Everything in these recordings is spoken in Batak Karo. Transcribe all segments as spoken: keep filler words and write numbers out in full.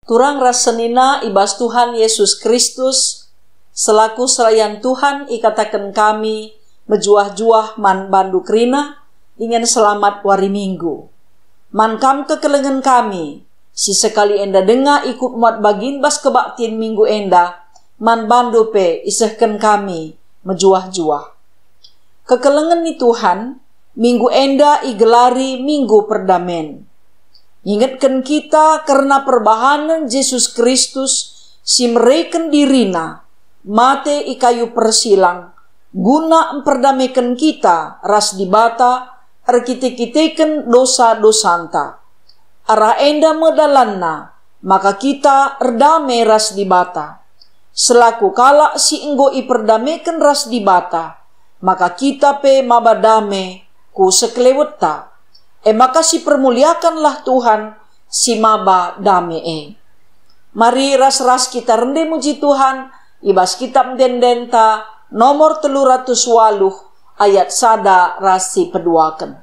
Turang ras senina i bas Tuhan Yesus Kristus, selaku serayan Tuhan ikataken kami mejuah-juah man bandu kerina dingen selamat wari Minggu. Man kam kekelengen kami, si sekali enda denga ikut muat bagin bas kebaktin Minggu enda, man bandu pe isehken kami mejuah-juah. Kekelengen ni Tuhan, Minggu enda igelari Minggu Perdamen. Ngingetken kita kerna perbahanen Jesus Kristus si mereken diriNa mate i kayu persilang guna mperdameken kita ras Dibata erkite-kiteken dosa-dosanta. Arah enda me dalanna maka kita erdame ras Dibata. Selaku kalak si enggo iperdameken ras Dibata, maka kita pe maba dame ku sekelewetta. E maka sipermuliakanlah Tuhan si maba dame e. Mari ras-ras kita rende muji Tuhan i bas Kitap Ende-endenta nomor telu ratus waluh ayat sada ras si peduaken.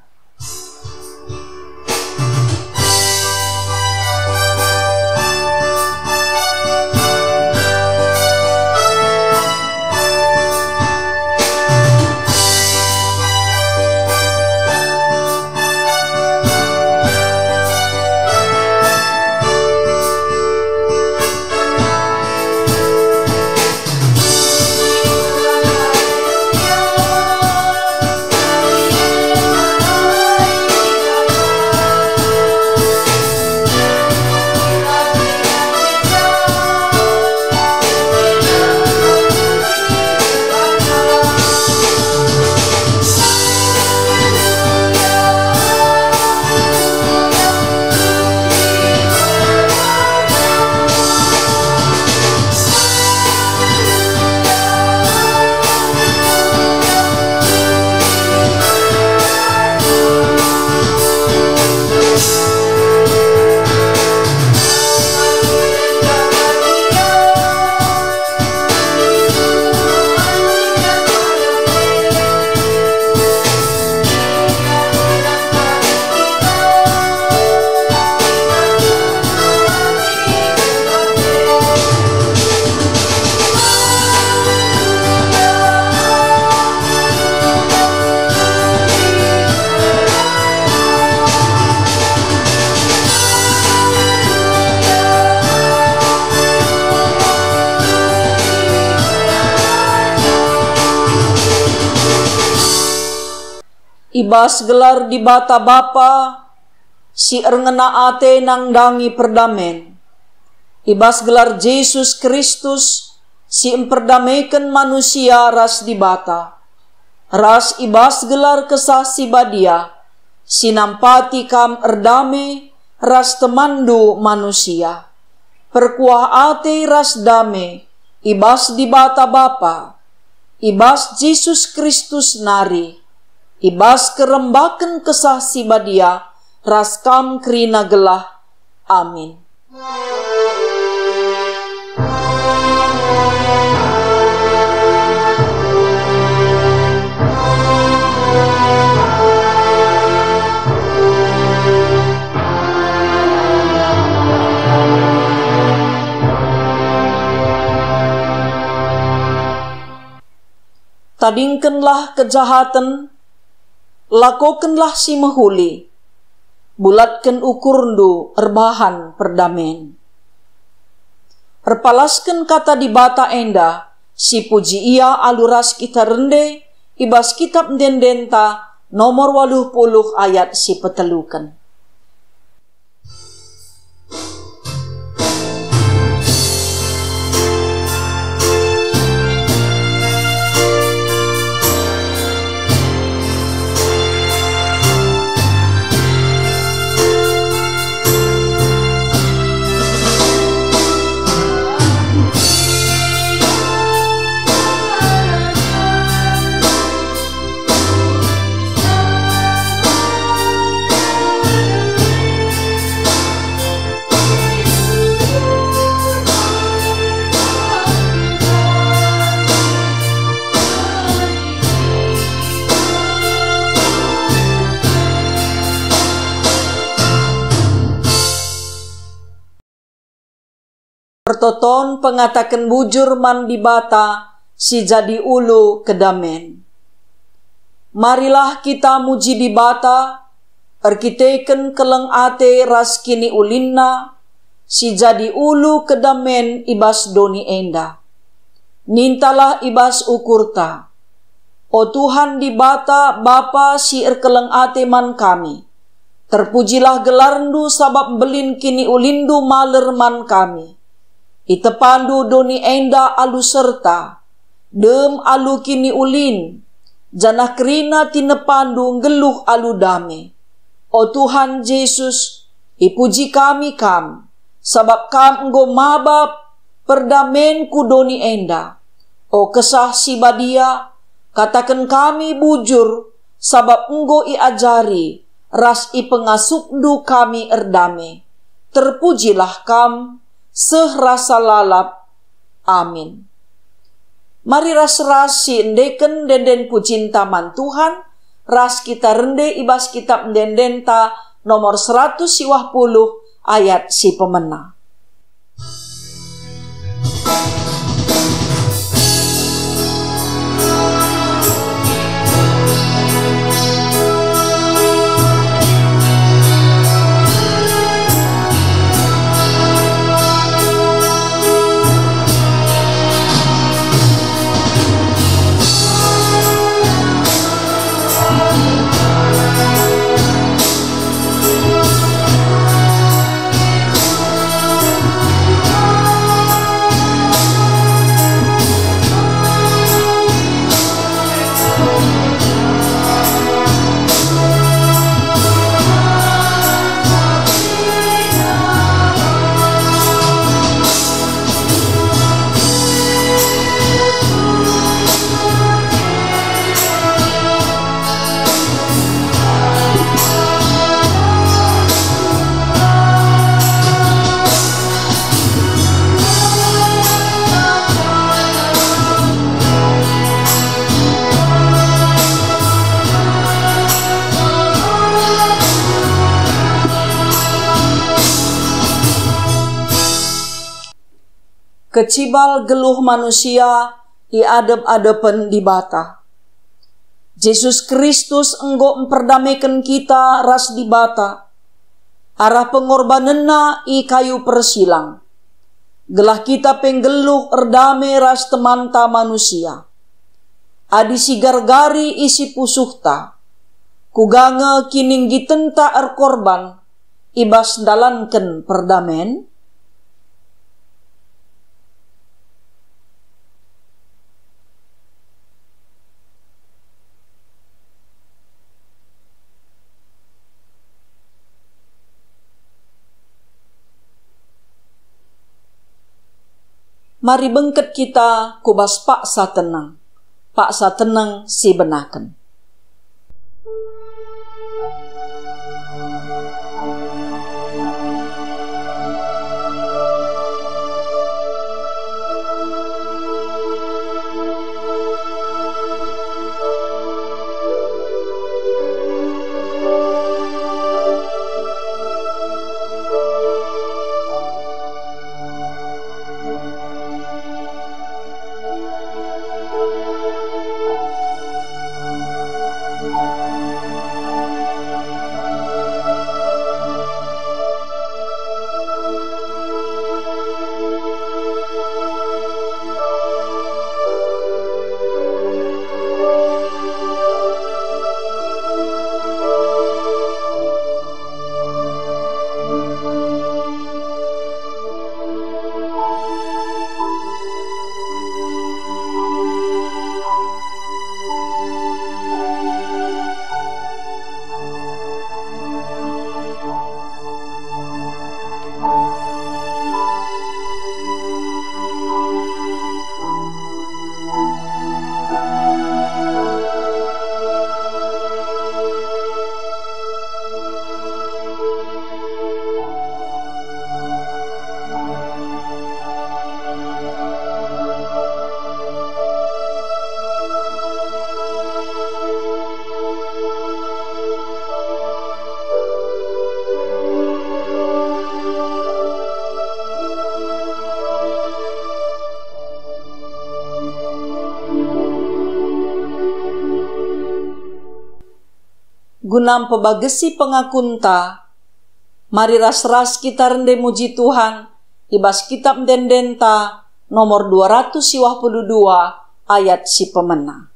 I bas gelar Dibata Bapa, si erngena ate nandangi perdamen, i bas gelar Jesus Kristus, si mperdameken manusia ras Dibata, ras i bas gelar Kesah Si Badia, si nampati kam erdame ras temanndu manusia. Perkuah ate ras dame i bas Dibata Bapa, i bas Jesus Kristus nari, i bas kerembaken Kesah Si Badia ras kam kerina gelah. Amin. Tadingkenlah kejahaten, lakokenlah si mehuli, bulatken ukurndu erbahan perdamen. Erpalasken kata Dibata enda, sipuji Ia alu ras kita rende, i bas Kitap Ende-endenta nomor waluh puluh ayat si peteluken. Ertoton pengataken bujur man Dibata si jadi ulu kedamen. Marilah kita muji Dibata erkiteken keleng ate ras kiniulinNa si jadi ulu kedamen i bas doni enda. Nintalah i bas ukurta, O Tuhan Dibata, Bapa si erkeleng ate man kami, terpujilah gelarNdu sabap mbelin kiniulinNdu maler man kami. ItepaNdu doni enda alu serta, dem alu kiniulin, janah kerina tinepaNdu nggeluh alu dame. O Tuhan Jesus, ipuji kami Kam, sabap Kam enggo maba perdamen ku doni enda. O Kesah Si Badia, kataken kami bujur, sabap enggo iajari ras ipengasupNdu kami erdame. Terpujilah Kam, seh rasa lalap. Amin. Mari ras-ras siendeken ende-enden pujinta man Tuhan, ras kita rende i bas Kitap Ende-endenta nomor seratus siwah puluh ayat si pemena. Kecibal geluh manusia i adep-adepen Dibata. Jesus Kristus enggo mperdameken kita ras Dibata arah pengorbanenNa i kayu persilang, gelah kita pe nggeluh erdame ras temanta manusia. Adi sigargari isi pusuhta, kuga nge kininggitenta erkorban i bas ndalanken perdamen? Mari bengket kita ku bas paksa teneng, paksa teneng si benaken. Guna mpebagesi pengakunta, mari ras-ras kita rende muji Tuhan i bas Kitap Ende-endenta nomor dua ratus siwah puluh dua ayat si pemena.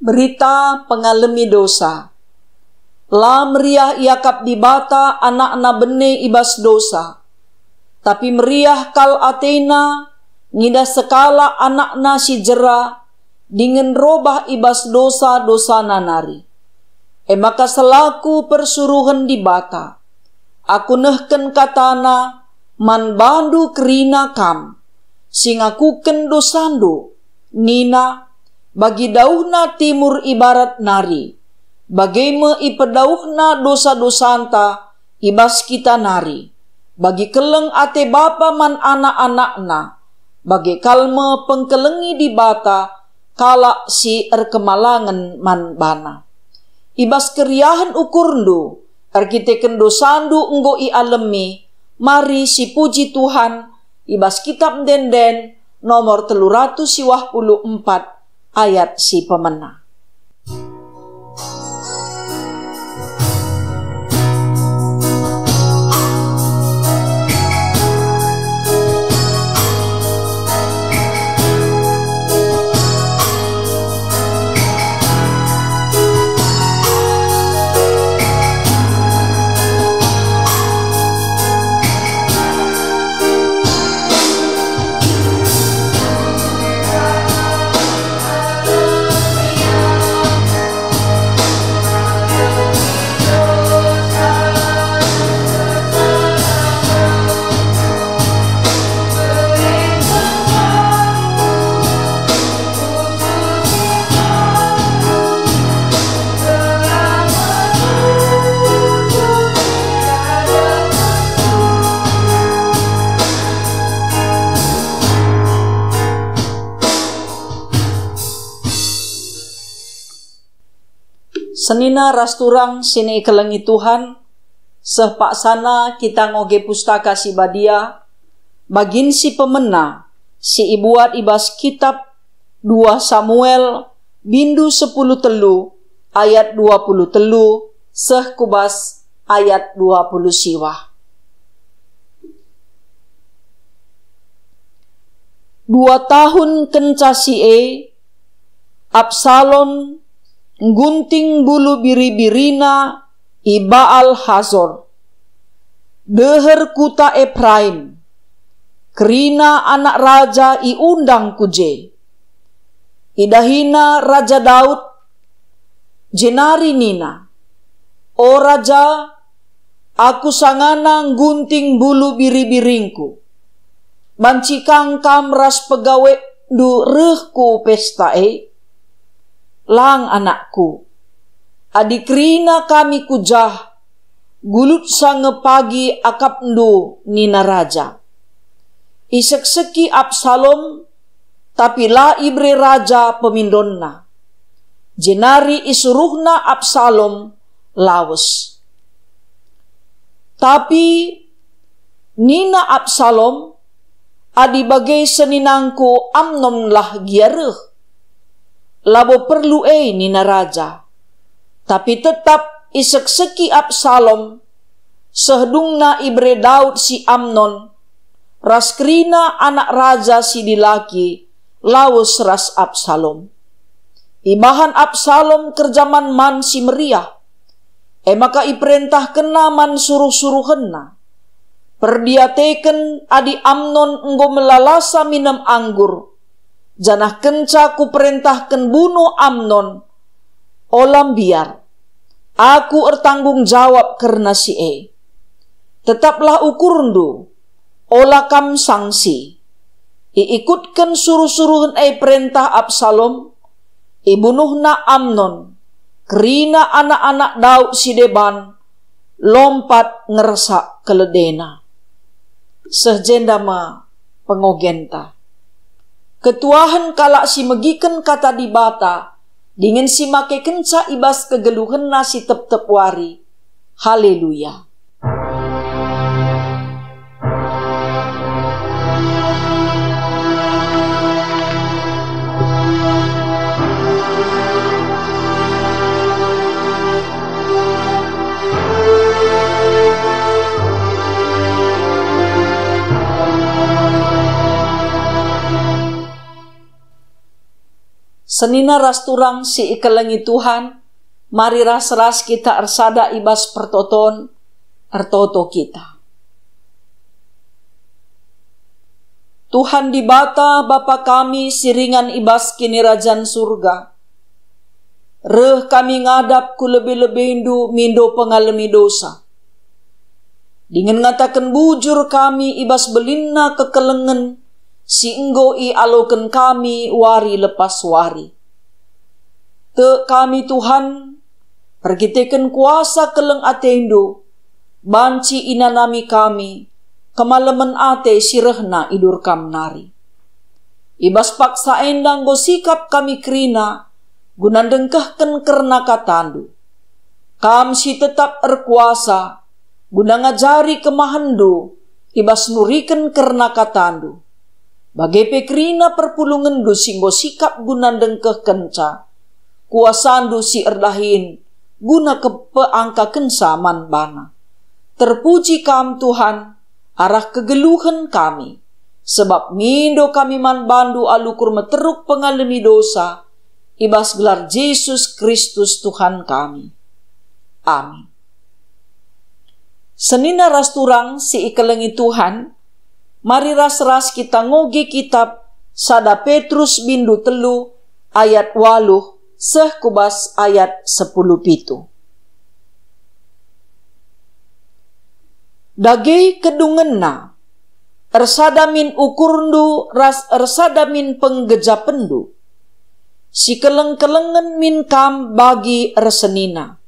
Berita pengalemi dosa. La meriah iakap Dibata anakna bene i bas dosa, tapi meriah kal atena ngidah sekalak anakna si jera dingen robah i bas dosa-dosana nari. E maka selaku persuruhen Dibata, aku nehken katana man bandu kerina kam, si ngakuken dosandu, nina, "Bagi dauhna timur i barat nari, bage me ipedauhna dosa-dosanta i bas kita nari, bagi keleng ate bapa man anak-anakna, bage kal me pengkelengi Dibata kalak si erkemalangen man baNa." I bas keriahen ukurndu, erkiteken dosandu enggo ialemi, mari sipuji Tuhan, i bas Kitap Ende-enden nomor telu ratus siwah puluh empat ayat si pemena. Senina ras turang si ikelengi Tuhan, seh paksana kita ngoge Pustaka Si Badia, bagin si pemena si ibuat i bas Kitap dua Samuel, bindu sepuluh telu ayat dua puluh telu seh ku bas ayat dua puluh siwah. Dua tahun kenca si e, Absalom nggunting bulu biri-birina i Baal Hazor, deher kuta Epraim. Kerina anak raja iundang ku je. Idahina Raja Daud, jenari nina, "O raja, Aku sangana nggunting bulu biri-biringku. Banci kang kam ras pegawendu reh ku pesta e? Lang, anakku. Adi kerina kami ku jah, gulutsa nge pagi akapndu," nina raja. Isekseki Absalom, tapi la ibere raja pemindonna. Jenari isuruhna Absalom lawes. Tapi nina Absalom, "Adi bage seninangku Amnonlah gia reh. Labo perlu e," nina raja. Tapi tetap isekseki Absalom, seh dungna ibere Daud si Amnon, ras kerina anak raja si dilaki lawes ras Absalom. Ibahan Absalom kerja man-man si meriah, e maka iperentahkenna man suruh-suruhenna, "Perdiateken adi Amnon enggo melalasa minem anggur, janah kenca kuperentahken bunuh Amnon, ola mbiar. Aku ertanggung jawab kerna si e. Tetaplah ukurndu, ola kam sangsi." Iikutken suruh-suruhen e perentah Absalom, ibunuhna Amnon, kerina anak-anak Daud si deban, lompat ngersak keledena. Seh jenda me pengogenta. Ketuahen kalak si megiken Kata Dibata dingen si makekenca i bas kegeluhenna si tep-tep wari. Haleluya! Senina ras turang si ikelengi Tuhan, mari ras-ras kita ersada i bas pertoton, ertoto kita. Tuhan Dibata, Bapa kami si ringan i bas Kinirajan Surga, reh kami ngadap ku lebe-lebeNdu mindo pengalemi dosa, dingen ngataken bujur kami i bas belinna kekelengen si enggo ialoken kami wari lepas wari. Tek kami, Tuhan, erkiteken kuasa keleng ateNdu, banci inanami kami kemalemen ate si rehna idur Kam nari. I bas paksa enda enggo sikap kami kerina guna ndengkehken kerna KataNdu. Kam si tetap erkuasa, guna ngajari kemahenNdu i bas nuriken kerna KataNdu. Bage pe kerina perpulungenNdu si enggo sikap guna ndengkehkenca, kuasaNdu si erdahin guna kepeangkakenca man bana. Terpuji Kam, Tuhan, arah kegeluhen kami, sebab mindo kami man baNdu alu ukur meteruk pengalemi dosa, i bas gelar Jesus Kristus Tuhan kami. Amin. Senina ras turang si ikelengi Tuhan, mari ras-ras kita ngoge kitab sada Petrus bindu telu ayat waluh seh ku bas ayat sepuluh pitu. Dage kedungenna, ersada min ukurndu ras ersada min penggejapenndu. Sikeleng-kelengen min kam bagi ersenina.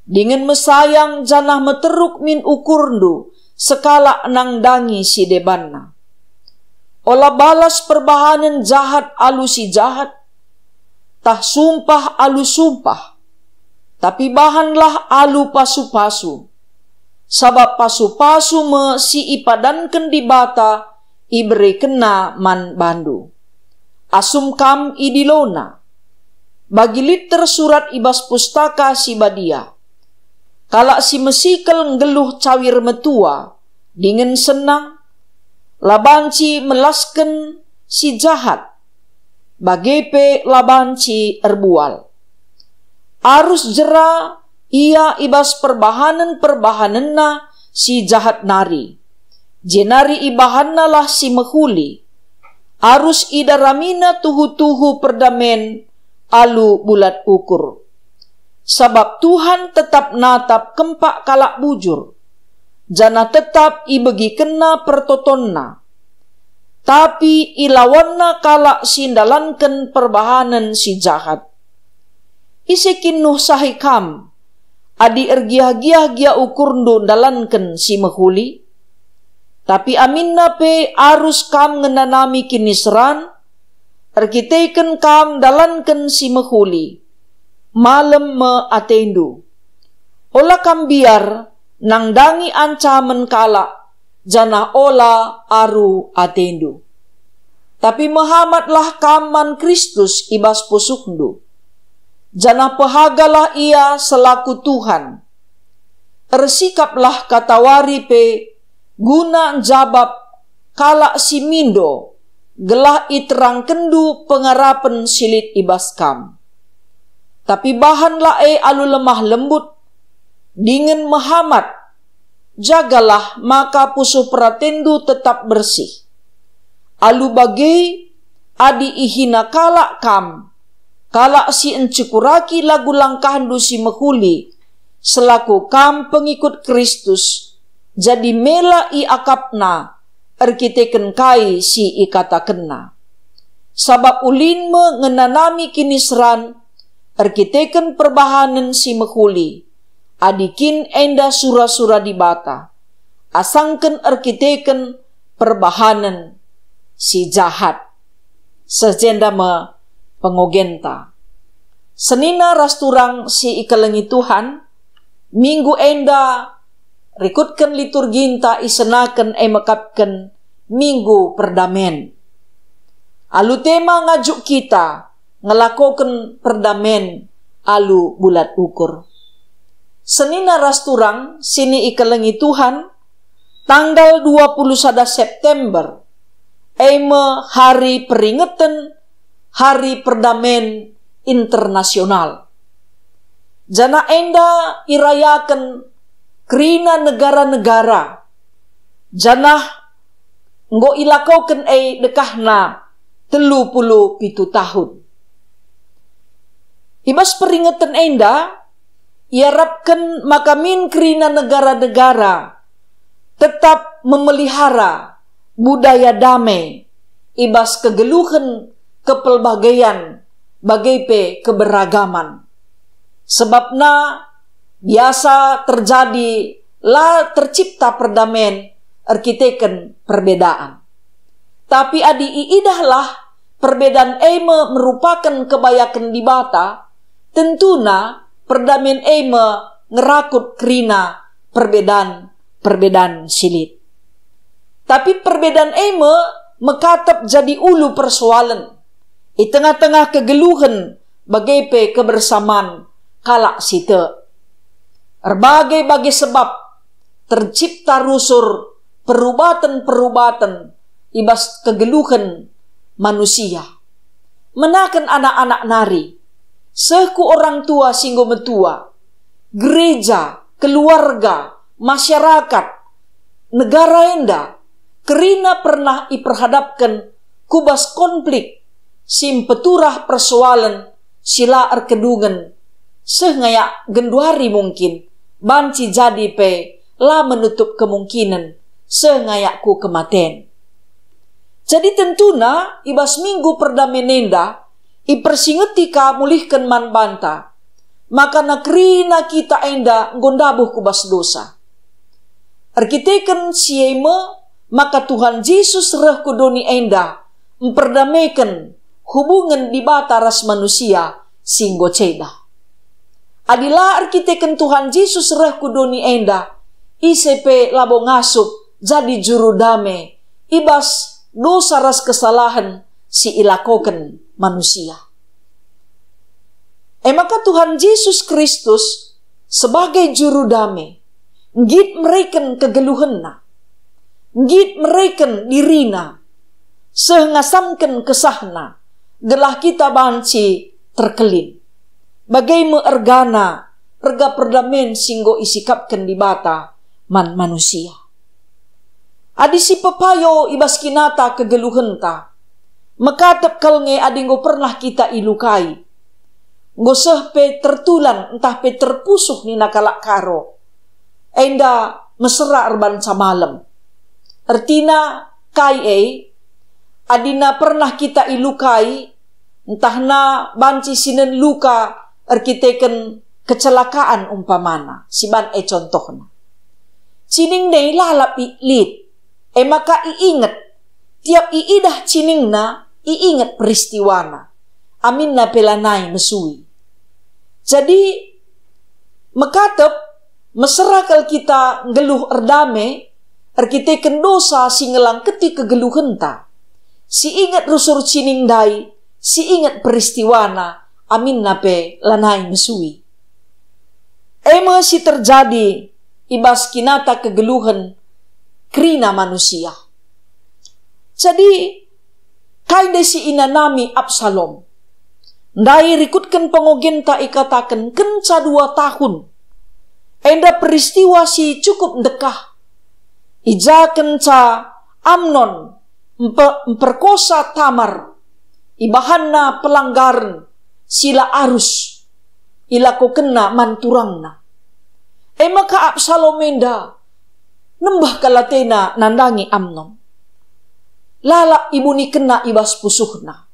Dingen mesayang janah meteruk min ukurndu sekalak nandangi si debanna. Ola balas perbahanen jahat alu si jahat, tah sumpah alu sumpah, tapi bahanlah alu pasu-pasu. Sabap pasu-pasu me si ipadanken Dibata iberekenNa man bandu. Asum kam idilona. Bagi lit tersurat i bas Pustaka Si Badia, "Kalak si mesikel nggeluh cawir metua dingen senang, la banci melasken si jahat, bage pe la banci erbual. Arus jera ia i bas perbahanen-perbahanenna si jahat nari, jenari ibahannalah si mehuli. Arus idaramina tuhu-tuhu perdamen alu bulat ukur. Sabap Tuhan tetap natap kempak kalak bujur, janah tetap ibegikenna pertotonna. Tapi ilawanna kalak si ndalanken perbahanen si jahat. Ise kin nuhsahi kam, adi ergiah-giah gia ukurndu ndalanken si mehuli? Tapi aminna pe arus kam ngenanami kiniseran, erkiteken kam ndalanken si mehuli. Malem me atendu. Ola kam mbiar, nandangi ancamen kalak, janah ola aru atendu. Tapi mehamatlah kam man Kristus i bas pusuhndu, janah pehagalah Ia selaku Tuhan. Ersikaplah katawari pe guna njabap kalak si mindo, gelah iterangkenndu pengarapen si lit i bas kam. Tapi bahanlah e alu lemah lembut, dingen mehamat. Jagalah maka pusuh peratendu tetap bersih. Alu bage, adi ihina kalak kam, kalak si encukuraki lagu langkahndu si mehuli, selaku kam pengikut Kristus, jadi mela iakapna erkiteken kai si ikatakenna. Sabap ulin me ngenanami kiniseran erkiteken perbahanen si mehuli, adi kin enda sura-sura Dibata, asangken erkiteken perbahanen si jahat. Seh jenda me pengogenta. Senina ras turang si ikelengi Tuhan, minggu enda rikutken liturginta isenaken e mekapken Minggu Perdamen. Alu tema ngajuk kita ngelakoken perdamen alu bulat ukur. Senina ras turang si ikelengi Tuhan, tanggal dua puluh sada September, e me hari peringeten Hari Perdamen Internasional. Janah enda irayaken kerina negara-negara, janah enggo ilakoken e dekahna telu puluh pitu tahun. I bas peringeten enda, iarapken maka min kerina negara-negara tetap memelihara budaya dame i bas kegeluhen kepelbagaian bage pe keberagaman. Sebabna biasa terjadi la tercipta perdamen erkiteken perbedaan. Tapi adi iidahlah perbedaan e me merupaken kebayaken Dibata, tentuna perdamen e me ngerakut kerina perbedaan-perbedaan si lit. Tapi perbedaan e me mekatep jadi ulu persoalen i tengah-tengah kegeluhen bage pe kebersaman kalak si tek. Erbage-bage sebab tercipta rusur perubaten-perubaten i bas kegeluhen manusia. Menaken anak-anak nari, seh ku orang tua si enggo metua, gereja, keluarga, masyarakat, negara enda kerina pernah iperhadapken ku bas konflik si mpeturah persoalen si la erkedungen, seh ngayak genduari mungkin, banci jadi pe la menutup kemungkinen, seh ngayak ku kematen. Jadi tentuna i bas Minggu Perdamen enda ipersingeti ka mulihken man banta, maka kerina kita enda enggo ndabuh ku bas dosa. Erkiteken si e me, maka Tuhan Jesus reh ku doni enda mperdameken hubungen Dibata ras manusia si enggo ceda. Adi la erkiteken Tuhan Jesus reh ku doni enda, ise pe labo ngasup jadi juru dame i bas dosa ras kesalahen si ilakoken manusia. E maka Tuhan Jesus Kristus sebagai juru dame, nggit mereken kegeluhenna, nggit mereken dirina, seh ngasamken kesahna, gelah kita banci terkelin. Bage me ergana, erga perdamen si enggo isikapken Dibata man manusia. Adi sipepayo i bas kinata kegeluhenta, mekatep kal nge adi enggo pernah kita ilukai. Enggo seh pe tertulan ntah pe terpusuh nina kalak Karo. Enda mesera erbanca malem. Ertina kai e? Adina pernah kita ilukai, ntahna banci sinen luka erkiteken kecelakaan umpamana, si ban e contohna. Cining ndai lalap i-, lit, e maka iinget. Tiap iidah ciningna, iinget peristiwana. Aminna pe lanai mesui. Jadi, mekatep, mesera kal kita nggeluh erdame erkiteken dosa si ngelangketi kegeluhenta. Si inget rusur cining ndai, si inget peristiwana, aminna pe lanai mesui. E me si terjadi i bas kinata kegeluhen kerina manusia. Jadi, kai ndai si inanami Absalom? Ndai rikutken pengogenta ikataken kenca dua tahun. Enda peristiwa si cukup ndekah. I ja kenca Amnon mpe-, mperkosa Tamar, ibahanna pelanggaren si la arus ilakokenna man turangna. E maka Absalom enda nembeh kal atena nandangi Amnon. Lalap ibunikenna i bas pusuhna.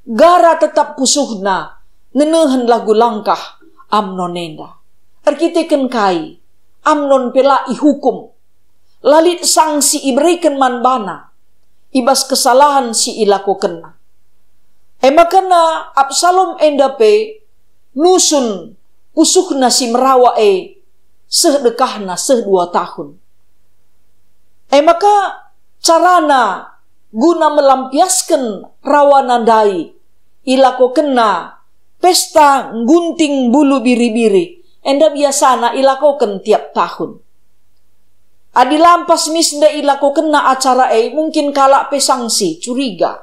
Gara tetap pusuhna ngenehen lagu langkah Amnon enda. Erkiteken kai, Amnon pe la ihukum. La lit sangsi ibereken man bana i bas kesalahen si ilakokenna. E maka Absalom enda pe nusun pusuhna si merawa e seh dekahna seh dua tahun. E maka carana guna melampiasken rawana ndai, ilakokenna pesta nggunting bulu biri-biri, enda biasana ilakoken tiap tahun. Adi lampas mis ndai ilakokenna acara e, mungkin kalak pe sangsi, curiga.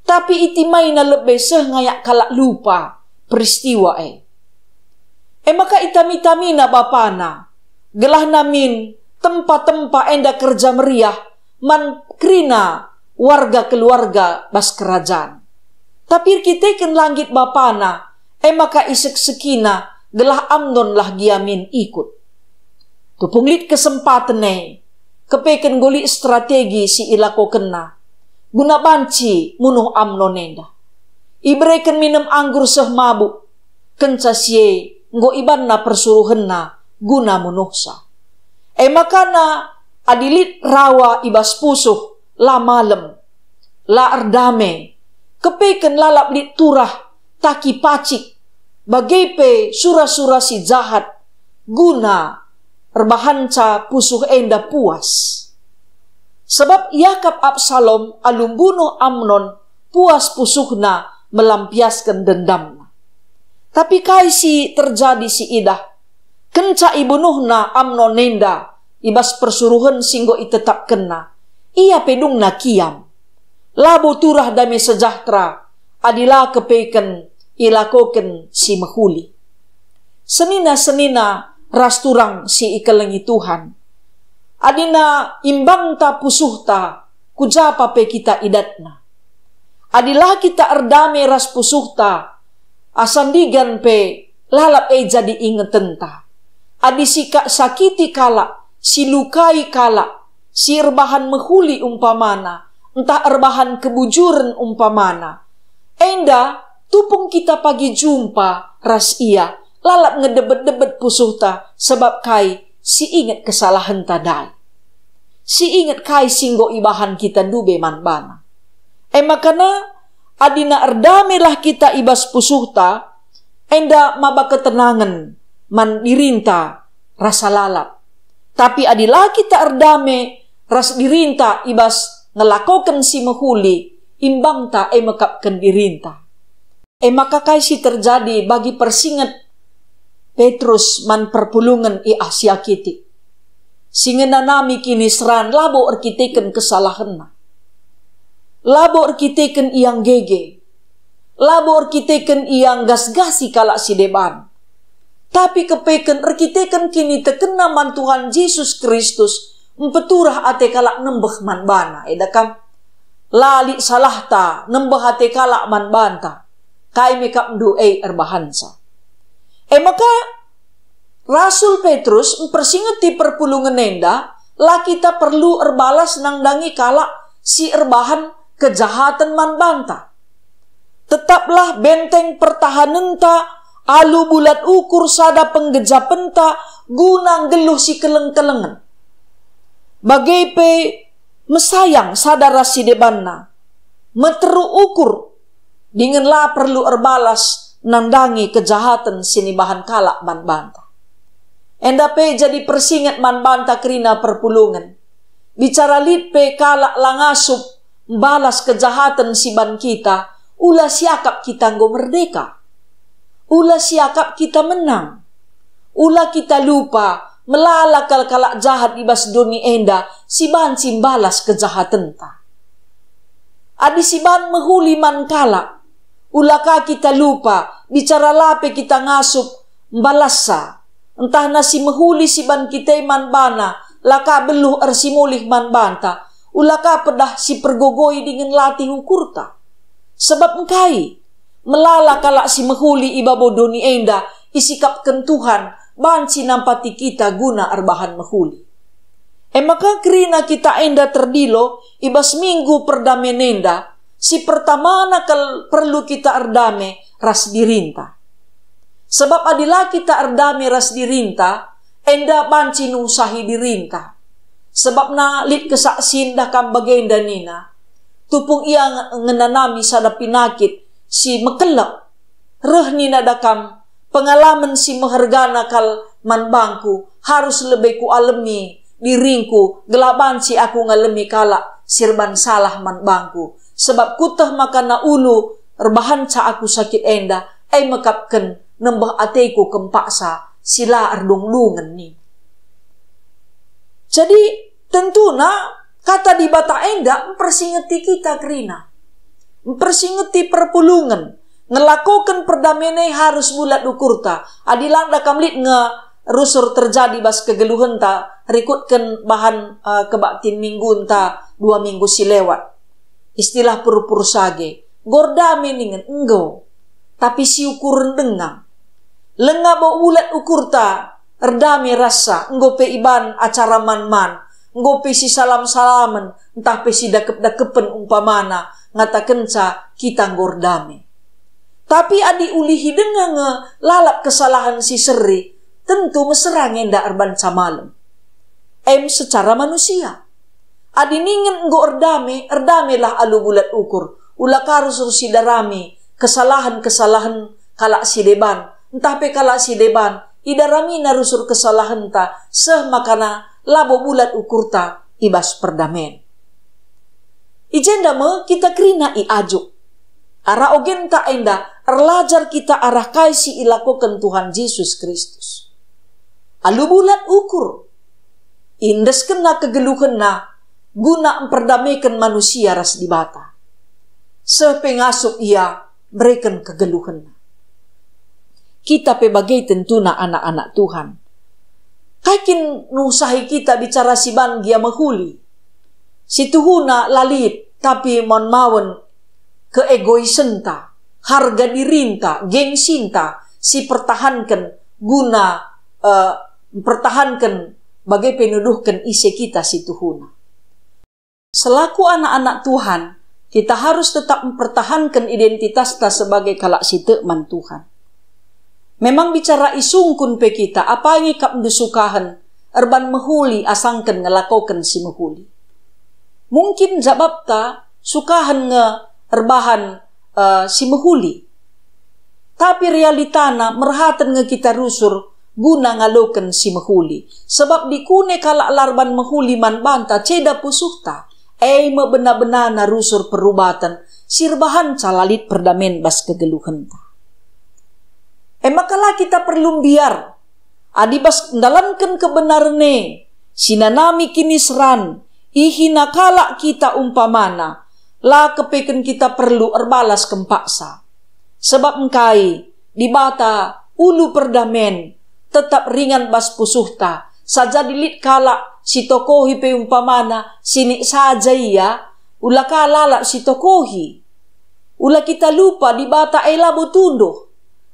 Tapi itimaina lebe seh ngayak kalak lupa peristiwa e. E maka itami-tamina bapana, gelahna min tempa-tempa enda kerja meriah man kerina warga keluarga bas kerajan. Tapi erkiteken la nggit bapana, e maka iseksekina gelah Amnon lah gia min ikut. Tupung lit kesempaten e, kepeken enggo lit strategi si ilakokenna guna banci munuh Amnon enda. Ibereken minem anggur seh mabuk, kenca si e enggo ibanna persuruhenna guna munuhsa. E maka adi lit rawa i bas pusuh, la malem, la erdame, kepeken lalap lit turah, taki pacik, bage pe sura-sura si jahat, guna erbahanca pusuh enda puas. Sabap iakap Absalom alu mbunuh Amnon puas pusuhna melampiasken dendamna. Tapi kai si terjadi si idah? Kenca ibunuhna Amnon enda i bas persuruhen si enggo itetapkenna, ia pe dungna kiam. Labo turah dame sejahtera adi la kepeken ilakoken si mehuli. Senina-senina ras turang si ikelengi Tuhan. Adina imbangta pusuhta, ku ja pa pe kita idatna. Adi la kita erdame ras pusuhta, asa ndigan pe lalap e jadi ingetenta. Adi sikasakiti kalak, silukai kalak, si erbahan mehuli umpamana, ntah erbahan kebujuren umpamana, enda tupung kita pagi jumpa ras ia, lalap ngedebet-debet pusuhta, sabap kai? Si inget kesalahenta ndai. Si inget kai si enggo ibahan kita ndube man bana. E maka adina erdamelah kita i bas pusuhta, enda maba ketenangen man dirinta rasa lalap. Tapi adi la kita erdame ras dirinta i bas ngelakoken si mehuli, imbangta e mekapken dirinta. E maka kai si terjadi bagi persinget Petrus man perpulungen i Asia kitik? Si ngenanami kiniseran labo erkiteken kesalahenna. Labo erkiteken ia nggege. Labo erkiteken ia nggasgasi kalak si deban. Tapi kepeken erkiteken kinitekenna man Tuhan Jesus Kristus, mpeturah ate kalak nembeh man bana, eda kam? La lit salahta nembeh ate kalak man banta, kai me kap ndu e erbahansa. E maka, Rasul Petrus mpersingeti perpulungen enda, la kita perlu erbalas nandangi kalak si erbahan kejahaten man banta. Tetaplah benteng pertahanenta alu bulat ukur sada penggejapenta guna nggeluh si keleng-kelengen. Bage pe mesayang sada ras si debanna, meteruk ukur, dingen la perlu erbalas nandangi kejahaten si nibahan kalak man banta. Enda pe jadi persinget man banta kerina perpulungen. Bicara lit pe kalak la ngasup mbalas kejahaten si ban kita, ula siakap kita enggo merdeka. Ula siakap kita menang. Ula kita lupa, melala kal kalak jahat i bas doni enda si banci mbalas kejahatenta. Adi si ban mehuli man kalak, ula ka kita lupa, bicara la pe kita ngasup mbalassa. Ntahna si mehuli si ban kita man bana, la ka beluh ersimulih man banta, ula ka pedah si pergogoi dingen latih ukurta. Sebab engkai? Melala kalak si mehuli i babo doni enda isikapken Tuhan banci nampati kita guna erbahan mehuli. E maka kerina kita enda terdilo i bas Minggu Perdamen enda, si pertamana kal perlu kita erdame ras dirinta. Sebab adi la kita erdame ras dirinta, enda banci nusahi dirinta. Sebabna lit kesaksin dah kam bagenda nina, "Tupung ia nge-, ngenanami sada pinakit si mekelek." Reh nina dah kam, "Pengalamen si mehergana kal man bangku, harus lebe kualemi diringku, gelah banci aku ngalemi kalak si erban salah man bangku. Sebab kueteh maka na ulu erbahanca aku sakit enda, e mekapken nembeh ateku kempaksa si la erdungdungen nina." Jadi, tentuna kata Dibata enda mpersingeti kita kerina. Mpersingeti perpulungen. Ngelakoken perdamen e harus bulat ukurta. Adi langa kam lit nge rusur terjadi bas kegeluhenta, rikutken bahan, eh, kebaktin minggunta dua minggu si lewat. Istilah perupur sage, "Enggo erdame ningen enggo, tapi si ukuren denga. Langa bo bulat ukurta erdame rassa, enggo pe iban acara man-man, enggo pe si salam-salamen, ntah pe si dakep-dakepen umpamana, ngatakenca kita enggo erdame." Tapi adi ulihi denga nge lalap kesalahen si seri, tentu mesera nge enda erbanca malem. Em secara manusia. Adi ningen enggo erdame, erdamelah alu bulat ukur. Ula ka rusur sidarami kesalahen-kesalahen kalak si deban, ntah pe kalak si deban idaramina rusur kesalahenta, seh makana labo bulat ukurta i bas perdamen. I jenda me kita kerina iajuk. Arah ogenta enda erlajar kita arah kai si ilakoken Tuhan Jesus Kristus. Alu bulat ukur, iendeskenna kegeluhenna guna mperdameken manusia ras Dibata. Seh pe ngasup ia mereken kegeluhenna. Kita pe bage tentuna anak-anak Tuhan. Kai kin nusahi kita bicara si ban gia mehuli? Situhuna la lit, tapi mawen-mawen keegoisenta, harga dirinta, gengsinta si pertahanken guna, eh, mpertahanken bage pe nuduhken ise kita situhuna. Selaku anak-anak Tuhan, kita harus tetap mpertahanken identitasta sebagai kalak si tek man Tuhan. Memang bicara isungkun pe kita, apai nge kap ndu sukahen erban mehuli asangken ngelakoken si mehuli. Mungkin jabapta sukahen nge erbahan, eh, si mehuli. Tapi realitana merhaten nge kita rusur guna ngaloken si mehuli. Sebab dikune kalak la erban mehuli man banta ceda pusuhta, e me bena-benana rusur perubaten si erbahanca la lit perdamen bas kegeluhenta. E maka la kita perlu mbiar, adi bas ndalanken kebenaren e, sinanami kiniseran, ihina kalak kita umpamana, la kepeken kita perlu erbalas kempaksa. Sebab engkai, Dibata ulu perdamen, tetap ringan bas pusuhta, sajadi lit kalak si tokohi pe umpamana sinik saja ia, ula ka lalap si tokohi. Ula kita lupa Dibata e labo tunduh.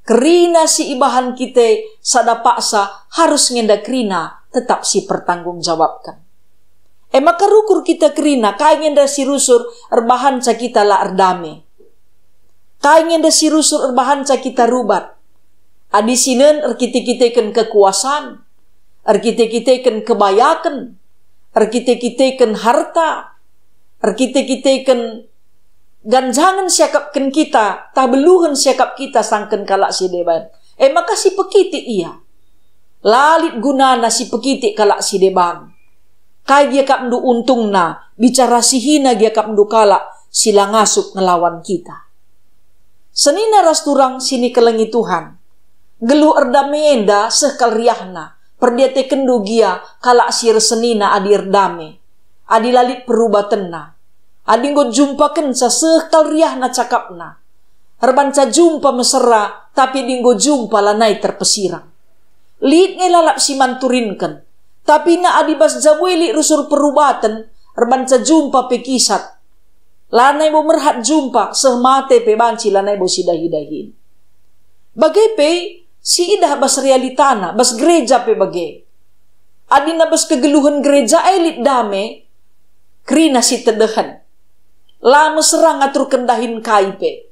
Kerina si ibahan kita sada paksa harus ngenda kerina tetap si pertanggung jawabken. E maka rukur kita kerina, kai ngenda si rusur erbahanca kita la erdame. Kai ngenda si rusur erbahanca kita rubat. Adi sinen erkite-kiteken kekuasan, erkite-kiteken kebayaken, erkite-kiteken harta, erkite-kiteken ganjangen siakapken kita, tah beluhen siakap kita sangken kalak si deban. E maka si pekitik ia. La lit gunana si pekitik kalak si deban. Kai gia kapndu untungna, bicara si hina gia kapndu kalak si la ngasup ngelawan kita. Senina ras turang si nikelengi Tuhan. Nggeluh erdame enda seh kal riahna, perdiatekenndu gia kalak si ersenina adi erdame, adi la lit perubatenna. Adi enggo jumpakenca seh kal riahna cakapna. Erbanca jumpa mesera, tapi adi enggo jumpa lanai terpesirang. Lit nge lalap si manturinken, tapi na adi bas jabu e lit rusur perubaten, erbanca jumpa pe kisat. Lanai bo merhat jumpa, seh mate pe banci lanai bo sidahi-dahin. Bage pe, si idah bas realitana, bas gereja pe bage. Adina bas kegeluhen gereja e lit dame, kerina si tedehen. La mesera ngaturken dahin kai pe.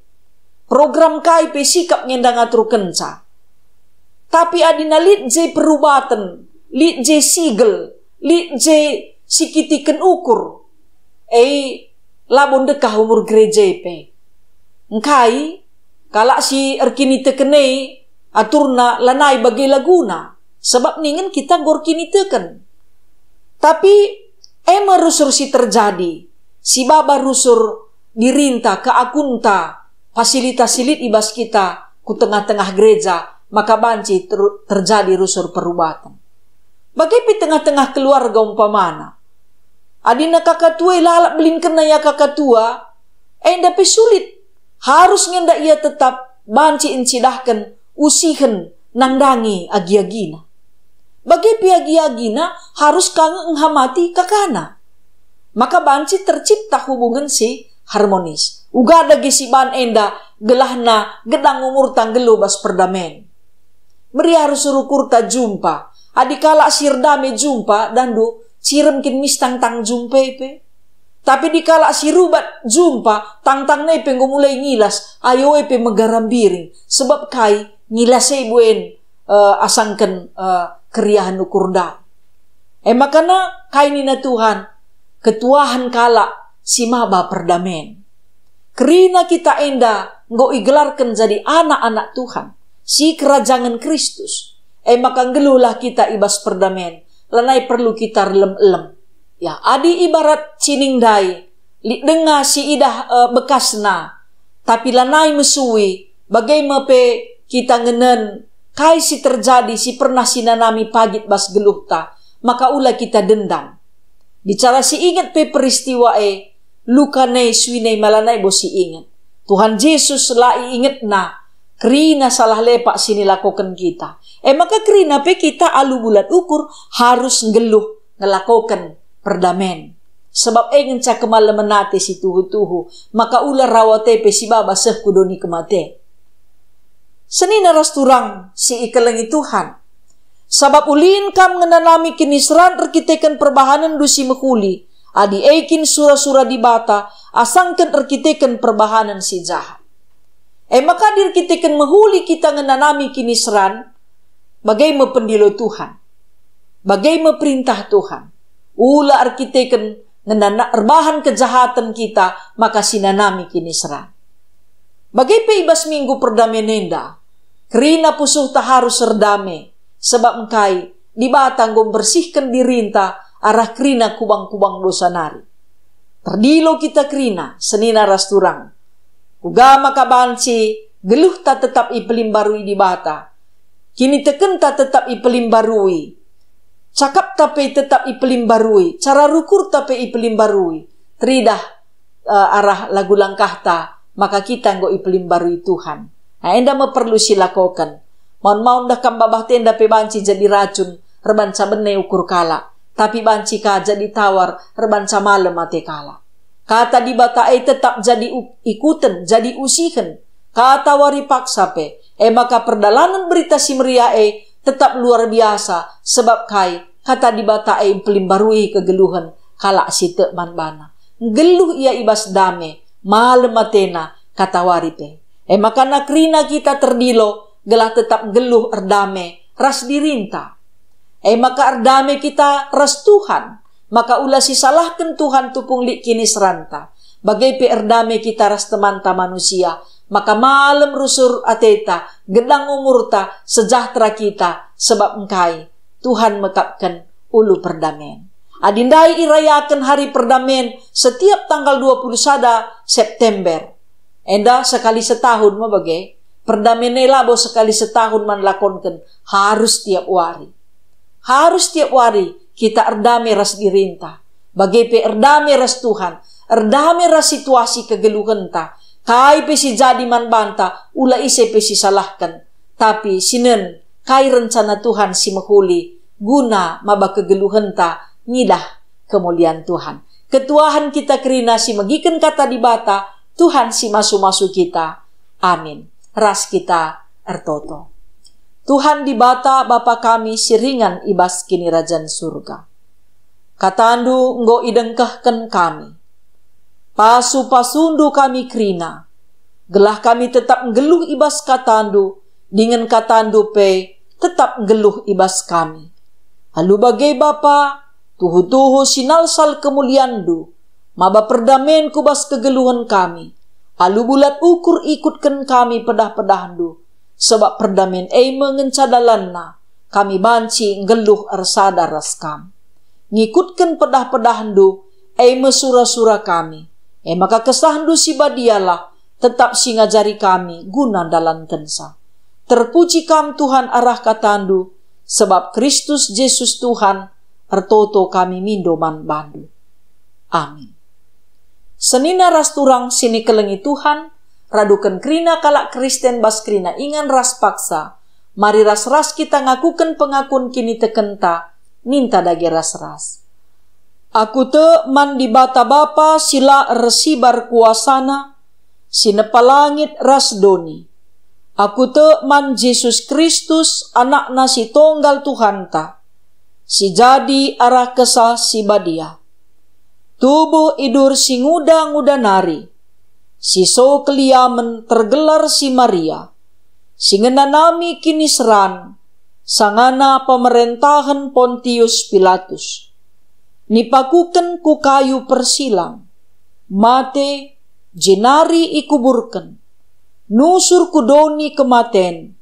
Program kai pe sikap ngenda ngaturkenca. Tapi adina lit je perubaten, lit je sigel, lit je sikitiken ukur, e labo ndekah umur gereja pe. Engkai, kalak si erkiniteken e aturna lanai bage laguna, sebab ningen kita enggo erkiniteken. Tapi e me rusur si terjadi, si baba rusur dirinta, keakunta, fasilitas si lit i bas kita ku tengah-tengah gereja, maka banci ter-, terjadi rusur perubaten. Bage pe tengah-tengah keluarga umpamana. Adina kakatua e lalap belinkenna ia kakatua, enda pe sulit. Harus ngenda ia tetap banci encidahken usihen nandangi agi-agina. Bage pe agi-agina harus ka nge enghamati kakana. Maka banci tercipta hubungen si harmonis. Uga dage si ban enda gelahna gedang umurta nggeluh bas perdamen. Meriah rusur ukurta jumpa. Adi kalak si erdame jumpa, dandu, cirem kin mis tangtang jumpa e pe. Tapi adi kalak si rubat jumpa, tangtangna e pe enggo mulai ngilas, ayo e pe megaram biring. Sebab kai? Ngilas e buen, eh, asangken, eh, keriahen ukur ndai. E maka na, kai nina Tuhan? Ketuahen kalak si maba perdamen. Kerina kita enda enggo igelarken jadi anak-anak Tuhan, si kerajangen Kristus. E maka nggeluhlah kita i bas perdamen, lanai perlu kita erlem-elem. Ya, adi ibarat cining ndai, lit denga si idah, eh, bekasna, tapi lanai mesui, bage me pe kita ngenen kai si terjadi, si pernah sinanami pagit bas geluhta, maka ula kita dendam. Bicara si inget pe peristiwa e, luka nai, sui nai, ma lanai bo si inget. Tuhan Jesus la iingetna kerina salah lepak si nilakoken kita. E maka kerina pe kita alu bulat ukur harus nggeluh ngelakoken perdamen. Sebab e ngenca kemalemen ate si tuhu-tuhu, maka ula rawat e pe si baba seh ku doni kematen. Senina ras turang si ikelengi Tuhan. Sabap ulin kam ngenanami kiniseran erkiteken perbahanenndu si mehuli, adi e kin sura-sura Dibata, asangken erkiteken perbahanen si jahat. E maka adi erkiteken mehuli kita ngenanami kiniseran, bage me pendilo Tuhan. Bage me perintah Tuhan. Ula erkiteken ngenana-, erbahan kejahaten kita maka sinanami kiniseran. Bage pe i bas Minggu Perdamen enda, kerina pusuhta harus erdame, sebab engkai Dibata enggo mbersihken dirinta arah kerina kubang-kubang dosa nari. Terdilo kita kerina, senina ras turang. Kuga maka banci geluhta tetap ipelimbarui Dibata, kinitekenta tetap ipelimbarui, cakapta pe tetap ipelimbarui, cara rukurta pe ipelimbarui, teridah, eh, arah lagu langkahta, maka kita enggo ipelimbarui Tuhan. Nah, enda me perlu silakoken. Maun-maun dah kam babah tenda pe banci jadi racun, erbanca bene ukur kalak, tapi banci ka jadi tawar, erbanca malem ate kalak. Kata Dibata e tetap jadi u-, ikuten, jadi usihen. Kata wari paksa pe, E maka perdalanen Berita Si Meriah e tetap luar biasa, sebab kai? Kata Dibata e mpelimbarui kegeluhen kalak si tek man bana. Nggeluh ia i bas dame, malem atena katawari pe. E maka kerina kita terdilo gelah tetap nggeluh erdame ras dirinta. E maka erdame kita ras Tuhan, maka ula sisalahken Tuhan tupung lit kiniseranta. Bage pe erdame kita ras temanta manusia, maka malem rusur ateta, gedang umurta, sejahtera kita, sebab engkai? Tuhan mekapken ulu perdamen. Adi ndai irayaken Hari Perdamen setiap tanggal dua puluh sada September, enda sekali setahun me bage. Perdamen e labo sekali setahun man lakonken, harus tiap wari. Harus tiap wari kita erdame ras dirinta, bage pe erdame ras Tuhan, erdame ras situasi kegeluhenta. Kai pe si jadi man banta, ula ise pe sisalahken. Tapi sinen, kai rencana Tuhan si mehuli guna maba kegeluhenta ngidah kemulian Tuhan. Ketuahen kita kerina si megiken Kata Dibata, Tuhan si masu-masu kita. Amin. Ras kita ertoto. Tuhan Dibata, Bapa kami si ringan i bas Kinirajan Surga. KataNdu enggo idengkehken kami. Pasu-pasuNdu kami kerina, gelah kami tetap nggeluh i bas KataNdu, dingen KataNdu pe tetap nggeluh i bas kami. Alu bage, Bapa, tuhu-tuhu sinalsal kemulianNdu, maba perdamen ku bas kegeluhen kami. Alu bulat ukur ikutken kami pedah-pedahNdu, sebab perdamen e me ngenca dalanna kami banci nggeluh ersada ras Kam. Ngikutken pedah-pedahNdu, e me sura-sura kami. E maka KesahNdu si badialah tetap si ngajari kami guna ndalankenca. Terpuji Kam, Tuhan, arah KataNdu, sebab Kristus Jesus Tuhan, ertoto kami mindo man baNdu. Amin. Senina ras turang si nikelengi Tuhan, raduken kerina kalak Kristen bas kerina ingan ras paksa, mari ras-ras kita ngakuken pengakun kinitekenta, ninta dage ras-ras. Aku tek man Dibata Bapa si la ersibar kuasaNa, si nepa langit ras doni. Aku tek man Jesus Kristus, AnakNa si tonggal Tuhanta, si jadi arah Kesah Si Badia. Tubuh idur si nguda-nguda nari, si so keliamen tergelar si Maria, si ngenanami kiniseran sangana pemerentahen Pontius Pilatus. Nipakuken ku kayu persilang, mate, jenari ikuburken. Nusur ku doni kematen,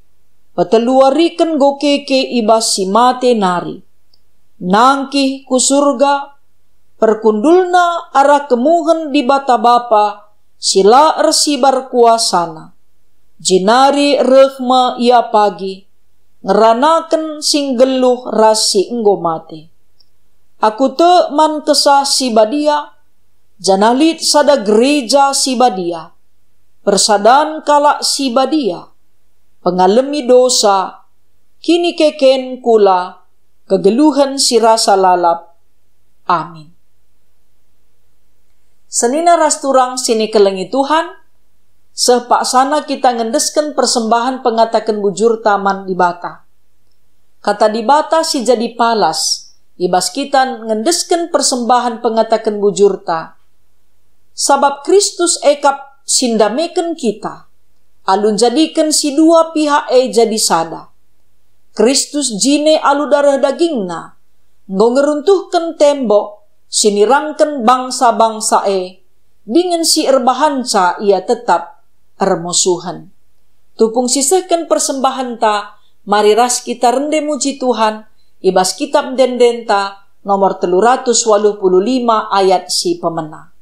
peteluariken enggo keke i bas si mate nari. Nangkih ku Surga, perkundulna arah kemuhen Dibata Bapa si la ersibar kuasaNa. Jenari reh me Ia pagi, ngeranaken si nggeluh ras si enggo mate. Aku tek man Kesah Si Badia, janah lit sada gereja si badia, persadan kalak si badia, pengalemi dosa, kinikeken kula, kegeluhen si rasa lalap. Amin. Senina ras turang si nikelengi Tuhan, seh paksana kita ngendesken persembahen pengataken bujurta man Dibata. Kata Dibata si jadi palas i bas kita ngendesken persembahen pengataken bujurta. Sabap Kristus e kap si ndameken kita, alu njadiken si dua pihak e jadi sada. Kristus jine alu dareh dagingNa, enggo ngeruntuhken tembok si nirangken bangsa-bangsa e, dingen si erbahanca ia tetap ermusuhen. Tupung sisehken persembahenta, mari ras kita rende muji Tuhan i bas Kitab Ende-endenta nomor telu ratus waluh puluh lima ayat si pemena.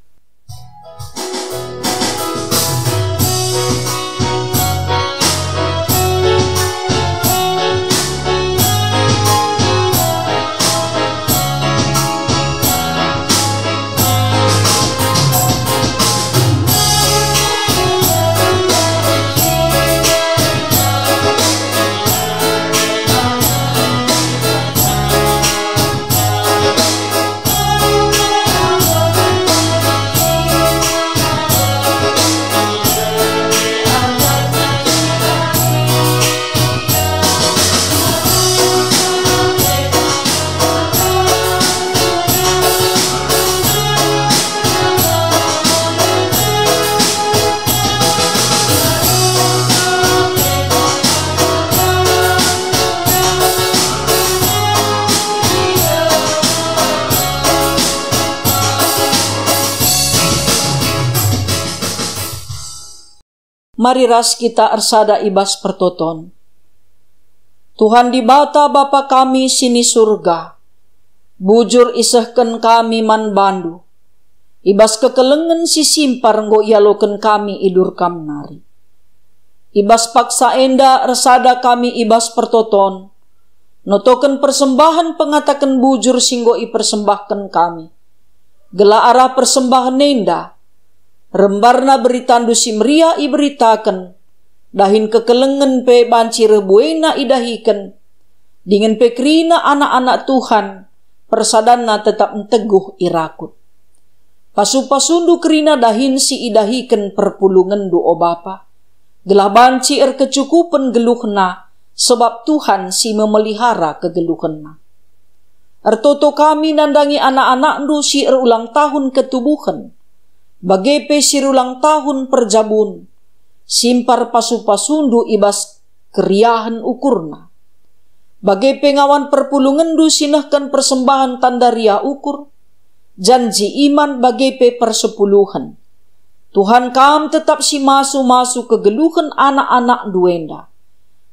Mari ras kita ersada i bas pertoton. Tuhan Dibata, Bapa kami si ni Surga, bujur isehken kami man baNdu. I bas kekelengen si simpar enggo ialoken kami idur Kam nari. I bas paksa enda ersada kami i bas pertoton, notoken persembahen pengataken bujur si enggo ipersembahken kami. Gelah arah persembahen enda, rembarna beritaNdu si meriah iberitaken, dahin kekelengen pe banci reh buena idahiken, dingen pe kerina anak-anak Tuhan, persadanna tetap nteguh irakut. Pasu-pasuNdu kerina dahin si idahiken perpulungenNdu, o Bapa, gelah banci erkecukupen geluhna, sebab Tuhan si memelihara kegeluhenna. Ertoto kami nandangi anak-anakNdu si erulang tahun ketubuhen, bage pe si erulang tahun perjabun, simpar pasu-pasuNdu i bas keriahen ukurna. Bage pe ngawan perpulungenNdu si nehken persembahen tanda riah ukur, janji iman bage pe persepuluhen. Tuhan, Kam tetap si masu-masu kegeluhen anak-anakNdu enda,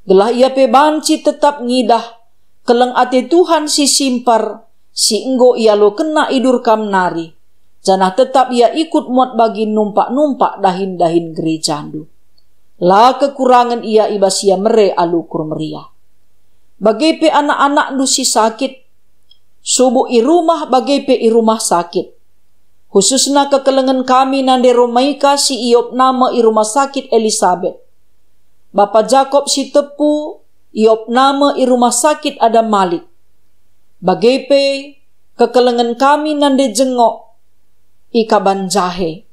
gelah ia pe banci tetap ngidah keleng ate Tuhan si simpar, si enggo ialokenna idur Kam nari, janah tetap ia ikut muat bagi numpak-numpak dahin-dahin gerejaNdu. La kekurangen ia i bas ia mere alu ukur meriah. Bage pe anak-anakNdu si sakit, subuk i rumah bage pe i rumah sakit. Khususna kekelengen kami nande Romaika si iopna me i rumah sakit Elisabet. Bapa Jakob si tepu iopna me i rumah sakit Adam Malik. Bage pe kekelengen kami nande Jengok i kaban jahe.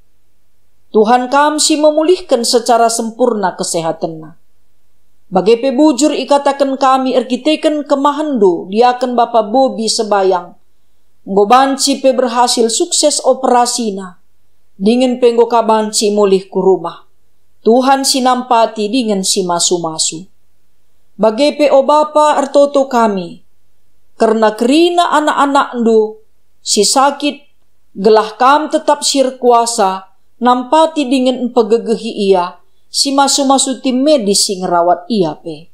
Tuhan, Kam si memulihken secara sempurna kesehatenna. Bage pe bujur ikataken kami erkiteken kemahenNdu, diaken Bapa Bobi Sebayang, enggo banci pe berhasil sukses operasina, dingen pe enggo ka banci mulih ku rumah. Tuhan si nampati dingen si masu-masu. Bage pe, o Bapa, ertoto kami kerna kerina anak-anakNdu si sakit, gelah Kam tetap si erkuasa nampati dingen mpegegehi ia, si masu-masu tim medis si ngerawat ia pe.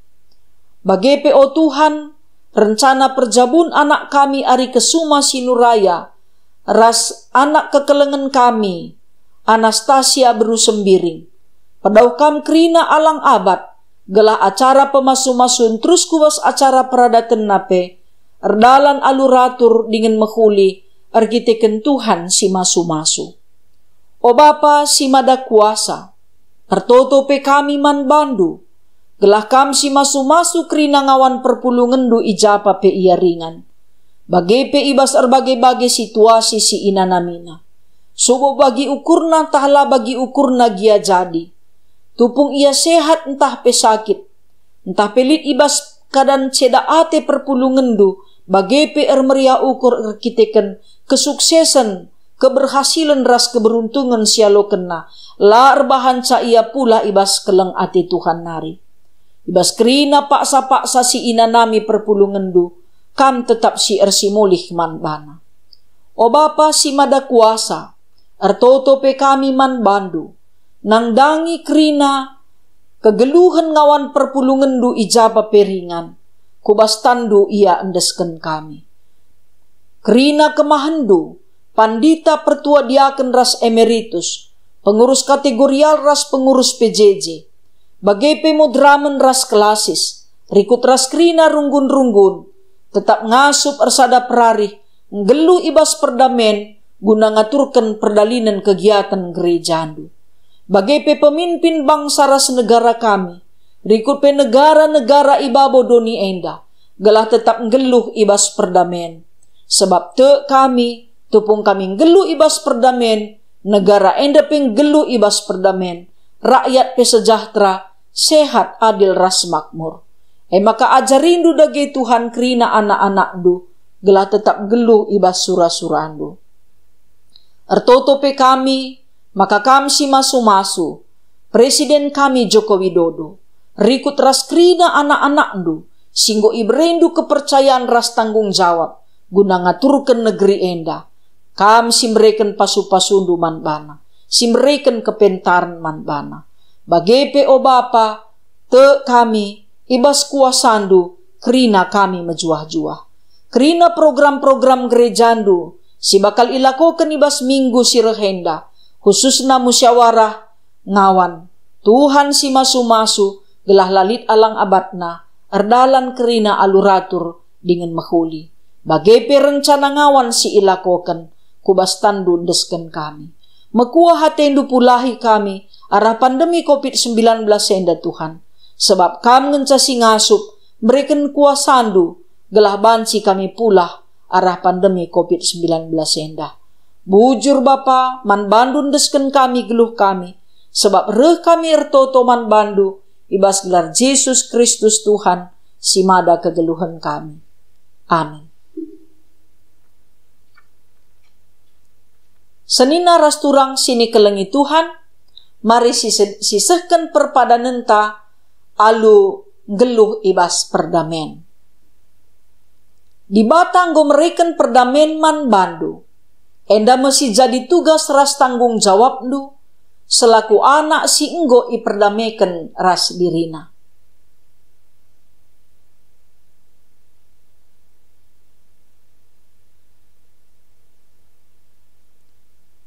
Bage pe, o Tuhan, rencana perjabun anak kami Ari Kesuma Sinuraya ras anak kekelengen kami, Anastasia beru Sembiring. Pedauh Kam kerina alang abat, gelah acara pemasu-masun terus ku bas acara peradatenna pe erdalan alu ratur dingen mehuli erkiteken Tuhan si masu-masu. O Bapa si Mada Kuasa, ertoto pe kami man baNdu, gelah Kam si masu-masu kerina ngawan perpulungenNdu i japa pe ia ringan, bage pe i bas erbage-bage situasi si inanamina. Subuk bagi ukurna ntah la bagi ukurna gia jadi. Tupung ia sehat ntah pe sakit, ntah pe lit i bas keadan ceda ate perpulungenNdu, bage pe ermeriah ukur erkiteken kesuksesen, keberhasilen ras keberuntungen si ialokenna, la erbahanca ia pulah i bas keleng ate Tuhan nari. I bas kerina paksa-paksa si inanami perpulungenNdu, Kam tetap si ersimulih man bana. O Bapa si Mada Kuasa, ertoto pe kami man baNdu, nandangi kerina kegeluhen ngawan perpulungenNdu i japa pe ringan, ku bas tanNdu ia endesken kami. Kerina kemahenNdu, pandita, pertua, diaken ras emeritus, pengurus kategorial ras pengurus P J J, bage pe moderamen ras klasis, rikut ras kerina runggun-runggun, tetap ngasup ersada perarih, nggeluh i bas perdamen, guna ngaturken perdalinen kegiaten gerejaNdu. Bage pe pemimpin bangsa ras negara kami, rikut pe negara-negara i babo doni enda, gelah tetap nggeluh i bas perdamen. Sebab tek kami, tupung kami nggeluh i bas perdamen, negara enda pe nggeluh i bas perdamen, rakyat pe sejahtera, sehat, adil ras makmur. E maka ajarindu dage Tuhan kerina anak-anakndu, gelah tetap nggeluh i bas sura-surandu. Ertoto pe kami, maka Kam si masu-masu, Presiden kami Joko Widodo, rikut ras kerina anak-anakndu, si enggo iberendu kepercayan ras tanggung jawab guna ngaturken negeri enda. Kam si mereken pasu-pasundu man bana, si mereken kepentaren man bana. Bage pe, o Bapa, tek kami, i bas kuasaNdu kerina kami mejuah-juah. Kerina program-program gerejaNdu si bakal ilakoken i bas minggu si reh enda, khususna musyawarah ngawan Tuhan si masu-masu, gelah la lit alang abatna, erdalan kerina alu ratur dingen mehuli. Bage pe rencana ngawan si ilakoken, ku bas tanNdu endesken kami. Mekuah ateNdu pulahi kami arah pandemi covid sembilan belas enda, Tuhan, sebab Kam ngenca si ngasup, mereken kuasaNdu, gelah banci kami pulah arah pandemi covid sembilan belas enda. Bujur, Bapa, man baNdu endesken kami geluh kami, sebab reh kami ertoto man baNdu i bas gelar Jesus Kristus Tuhan si mada kegeluhen kami. Amin. Senina ras turang si nikelengi Tuhan, mari sise-, sisehken perpadanenta alu nggeluh i bas perdamen. Dibata enggo mereken perdamen man bandu. Enda me si jadi tugas ras tanggung jawabndu selaku anak si enggo iperdameken ras diriNa.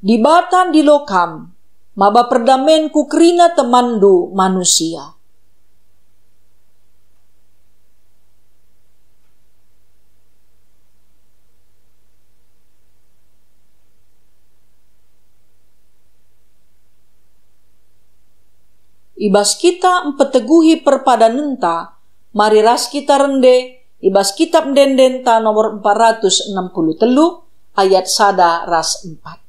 Dibata ndilo kam maba perdamen ku kerina temanndu manusia. I bas kita mpeteguhi perpadanenta, mari ras kita rende i bas Kitab Ende-endenta nomor empat ratus enam puluh telu, ayat sada ras empat.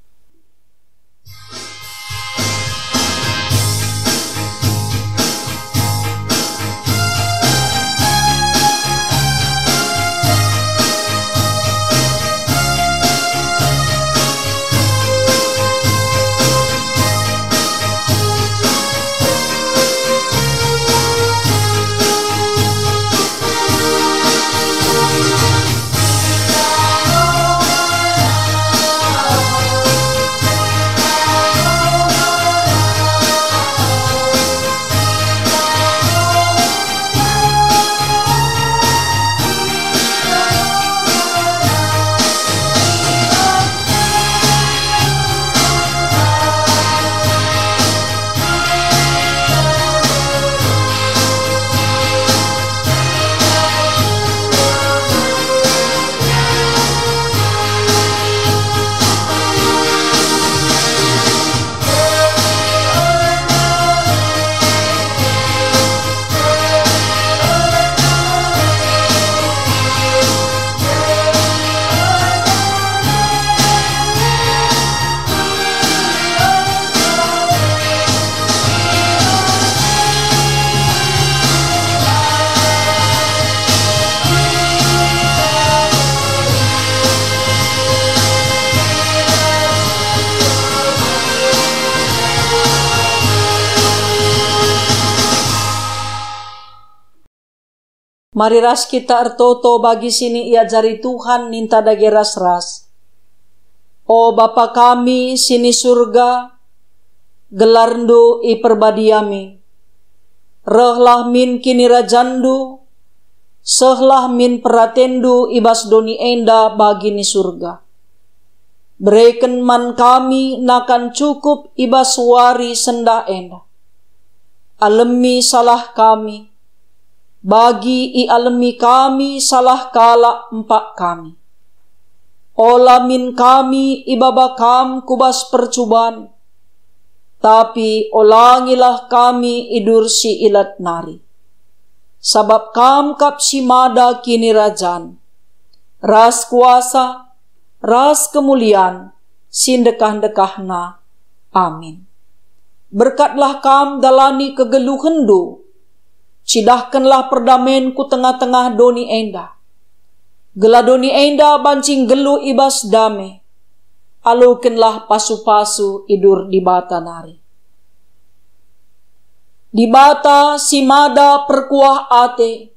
Mari ras kita ertoto bagi si niajari Tuhan ninta dage ras-ras. O Bapa kami si ni Surga, gelarNdu iperbadiami. Rehlah min kinirajanNdu, sehlah min peratenNdu i bas doni enda bagi ni Surga. Bereken man kami nakan cukup i bas wari sendah enda. Alemi salah kami, bagi ialemi kami salah kalak empak kami. Ola min kami ibaba Kam ku bas percuban, tapi olangilah kami idur si ilat nari. Sabap Kam kap si mada kinirajan, ras kuasa, ras kemulian si ndekah-ndekahna. Amin. Berkatlah Kam dalani kegeluhenNdu, cidahkenlah perdamen ku tengah-tengah doni enda, gelah doni enda banci nggeluh i bas dame. Alokenlah pasu-pasu idur Dibata nari. Dibata si mada perkuah ate,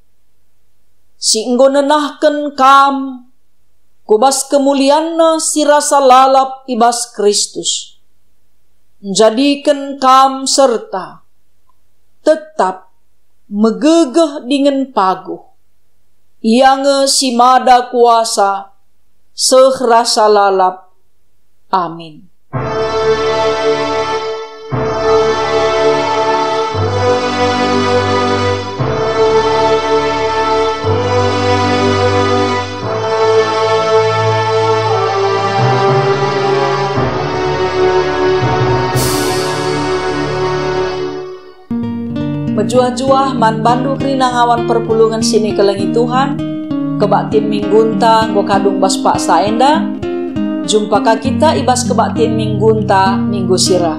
si enggo nenahken Kam ku bas kemulianNa si rasa lalap i bas Kristus, njadiken Kam serta tetap, megegeh dingen paguh. Ia nge si mada kuasa, seh rasa lalap. Amin. Mejuah-juah man bandu kerina ngawan perpulungen si nikelengi Tuhan. Kebaktin minggunta enggo kadung bas paksa enda. Jumpa ka kita i bas kebaktin minggunta minggu si reh.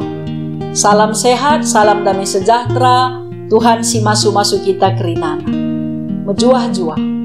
Salam sehat, salam damai sejahtera, Tuhan si masu-masu kita kerinana. Mejuah-juah.